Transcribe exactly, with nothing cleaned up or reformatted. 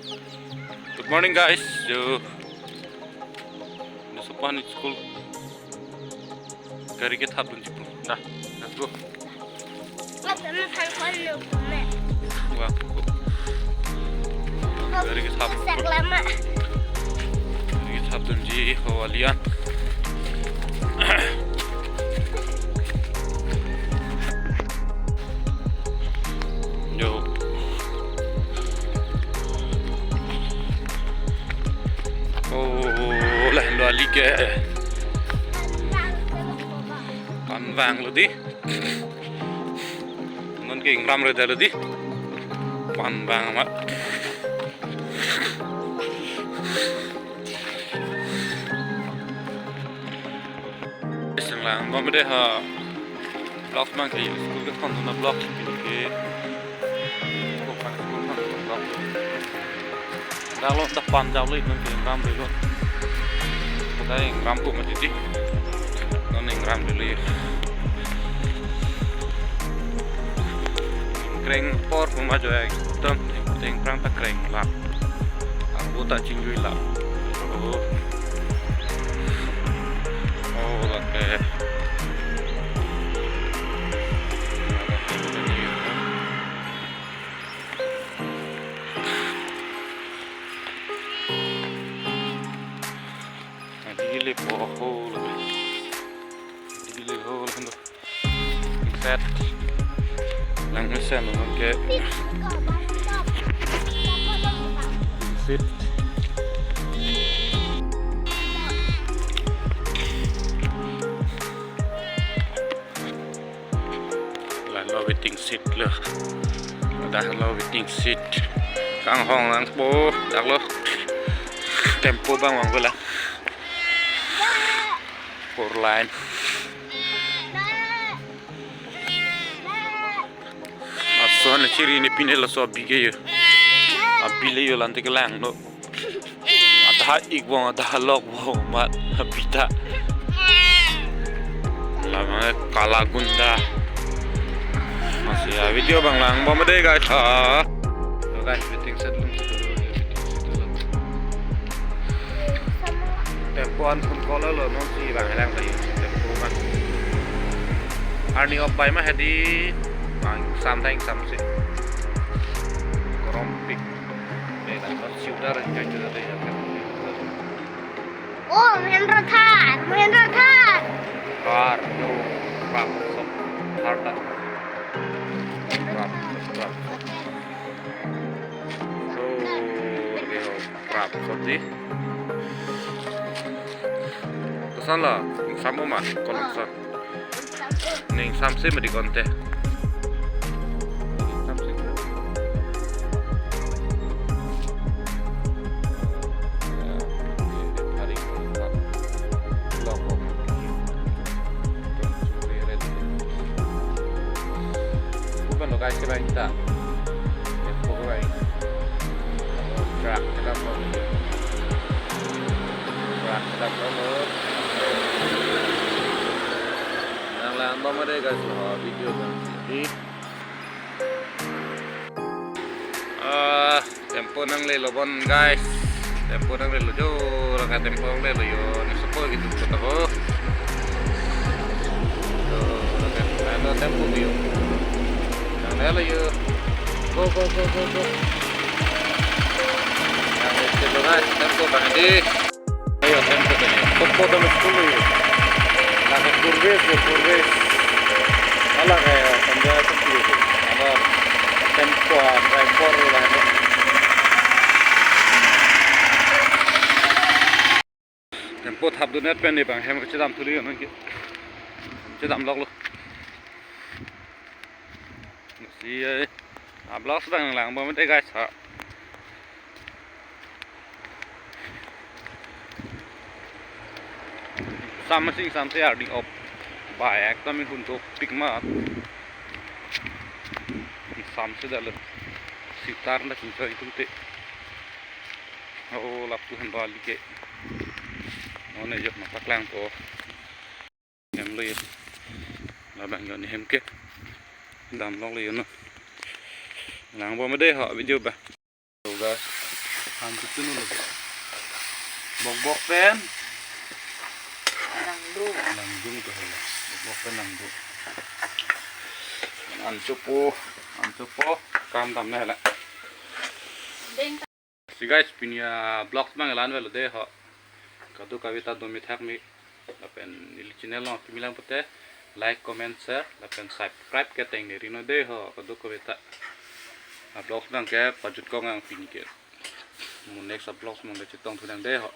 Good morning, guys. Jo, ne sopan school. Gari kethapdunji pu. Dah, let's go. Wah, kok. Gari kethap. Sesak lama. Gari kethapdunji ho alian. Jo. Oh, lahenlo ali ke. Panvanglo dei. Non ke ingramredetlo dei. Panvang amat. Iseng lang bom dei ha. Vlogs mang ke school kethondun avlogs pini ke. School pan school pan vlog. Dak lo dak panjaplo, non ke ingramdelo. Dak ingrampo mati dei. Non ingramdelo. Kreng apor pu ma jo, ekdom tengprang ta kreng lang. Arvo ta chingjui lang. Oh. Oh, lake. Dili po ho lake. Dili ho lake. Set. Langmesen lo ke. Sit. Lahenlo waiting shed lo. Dah lo waiting shed. Kanghong nangpo, dak lo. Tempo abang vangpo la. Four line. Laso ne chiri ne pine laso abi ke jo. Abi le jo lante kelangno. Adha ik vong, adha lok vong amat abi ta. Lama kala gunda. Masi a-video abang lang bom dei, guys. Ha. So, guys, waiting shed along si dolo, waiting shed along. Tempo an phone call lo, non si bang helang tadi tempo kan. Arni op bai ma hedi bang sam thang sam si. Korom pik. Dei, kan, not shooter, enjoy to the day. Oh, Mahindra Thar, Mahindra Thar. Thar, no, Thar, so, Thar ta. Thar, Thar. So, okay, oh, Thar, so, di. Koson lo, sam bom ma, kolom so. Ning samse mati konte. Samse. Ya, ya, hari keempat. Blok, blok. Bukan lo, guys, kita, kita. Ya, pokoknya. Truck kita mau. Truck kita mau. Nang lang bom dei, guys, lo video bang sini. Ah, tempo nanglelo bon, guys. Tempo nanglelo jo, lake tempo nanglelo jo. Ne sopo gitu kota ho. Jo, lake ano tempo bio. Nanglelo jo. Go, go, go, go, go. Nanglelo, guys, tempo bang dei. Ayo, tempo tadi. Tempo tadi sepuluh ya. Lake kurvis ya, kurvis. Ala kayak tanda seperti itu. Apa tempo, driver lah. Tempo thapdundet pen dei bang hem kachedam thuri non ke. Chedam lok lo. Si, eh, a-vlog sedang lang bom dei, guys, ha. Sam masing samse ardi op. Ba, ekdom inghun dopik ma. Samse dak lo. Sitar na chingchoi tum te. Oh, lapu han bali ke. One jok na paklangpo. Hem lo jo. Labang jo ne hem ke. Dam lok lo jo non. Lang bom dei ha video ba. So guys, An tutun lo. Bokbok pen langdung. Langdung to hala. Bokbok pen langdung. An chopo, an chopo. Kam dam na hala. Deng. Si guys, pini a-vlogs abang la-an avelo dei ho. Kadokave ta dome thakme. Lapen neli channel along kimi lang pute like, comment, share, lapen subscribe ke tengne ri non dei ho. Kadokave ta. A-vlogs abang ke pajut kong ang pini ke. Mo next a-vlogs abang ke chetong thu nang dei ho.